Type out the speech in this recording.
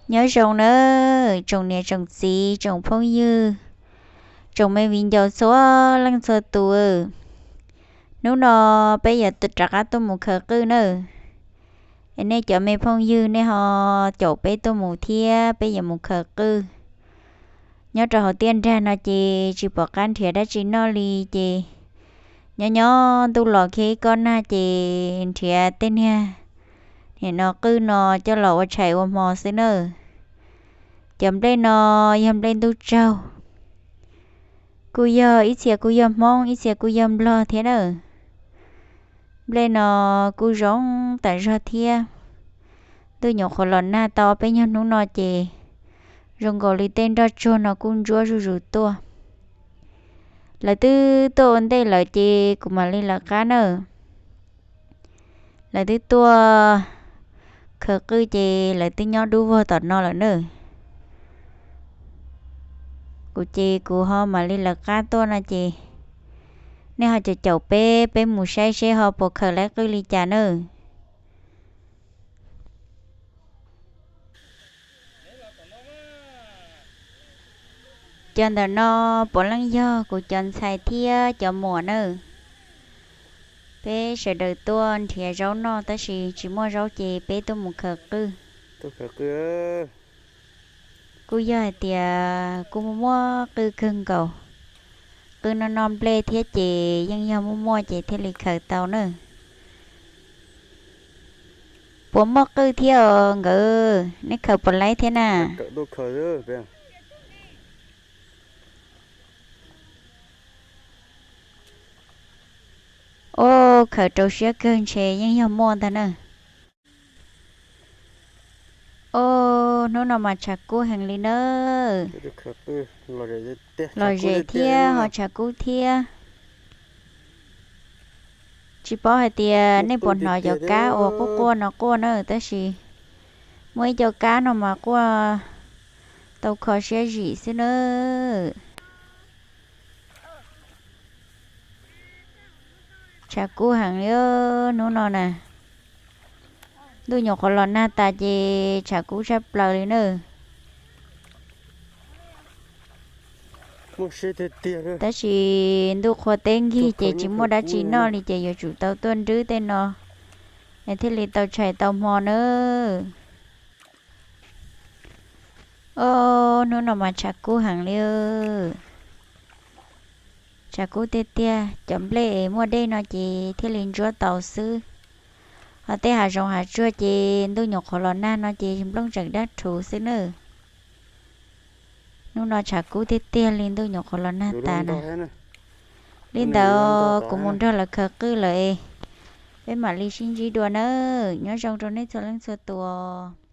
Nyob zoo nawb tsoom niam tsoom txiv tsoom phooj ywg, tsoom me viv ncaus txhua leej txhua tus. Hnub no peb yuav rov qab tuaj mus khaws qwj nawb. Es nej cov me phooj ywg nej ho caum peb tuaj mus thiab peb yuav mus khaws qwj. Nyob rau hauv tiaj nrag no ces tsis pom qab nrhiav dab tsi noj li ces nyob nyob ntuj los kiag ib kob nag ces nrhiav tej niag nim no qwj no coj los ua tshais ua hmo xwb nawb. Cov nplej no yog nplej ntuj tsaug, kuj yog ib txhia kuj yog Hmoob ib txhia kuj yog Nplog thiab nawb. Nplej no kuj zoo tas zog thiab. Ntuj nyuam qhuav los nag tau peb nyuag hnub no ces zoo nkaus li tej nroj tsuag no kuj ntsuab zuj zus tuaj. Lawv twb tuaj ua ntej lawm ces kuv mam li lawv qab nawb. Lawv twb tuaj khaws qwj ces lawv twb nyob dub vog tom no lawm nawb. Kuv ces kuv ho mam li lawv qab tuaj no ces nej ho caum caum peb, peb mus saib seb ho puas khaws laib qwj li cas nawb. Cov ntawm no puav leej yog kuv cov ntxhais thiab cov muam nawb. Peb sawv daws tuaj nrhiav zaub noj tab sis tsis muaj zaub ces peb tuaj mus khaws qwj. Kuj yog hais tias kuj muaj muaj qwj kawg nkaus. Qwj noj noj nplej thiab ces yeej yog muaj muaj ces thiaj li khaws tau nawb. Puas muaj qwj thiab os nkawd, nej khaws puas laib thiab na? Os, khaws rau siab kawg ntshe yeej yog muaj ntag na. Os, hnub no mas tshav kub heev li nawb. Lom zem thiab ho tshav kub thiab. Tsis paub hais tias nej puas hnov cov kab uas quaj quaj no quaj na, tab sis muaj ib co kab no mas quaj tau kho siab zim xwb nawb. Tshav kub heev li hnub no na. Ntuj nyuam qhuav los nag tas ces tshav kub tshaj plaws li nawb. Tab sis ntuj qhua teb nkig ces tsis muaj dab tsi noj li ces yuav tsum tau tuaj nrwb tej no es thiaj li tau tshais tau hmo nawb. Os, hnub no mas tshav kub heev li. Tshav kub tiag tiag, cov nplej muaj dej no ces thiaj li ntsuab tau xwb. Ho tej hav zoov hav tsuag ces ntuj nyuam qhuav los nag no ces nplooj tseem dab rhuv xwb nawb. Hnub no tshav kub tiag tiag li, ntuj nyuam qhuav los nag tas na. Li ntawd kuv mus nrog lawv khaws qwj lawm, peb mam li sib ntsib dua nawb. Nyob zoo rau nej txhua leej txhua tus.